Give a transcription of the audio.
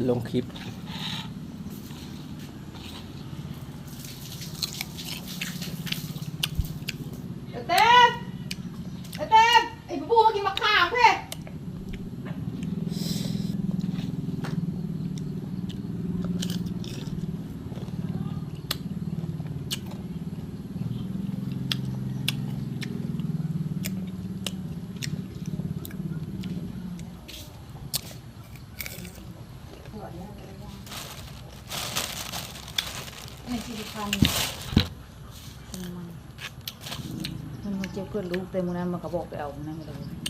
ລົງຄລິບ. ເຕັມ ເຕັມ ໄອ້ບູມາກິນໝາກຂາມເພ. ໃນຊີວິດເຮົາ ມັນ ມັນເຈັບເກີດລູກ ແຕ່ມື້ນັ້ນມັນກໍບອກໄປເອົານັ້ນມາເລີຍ.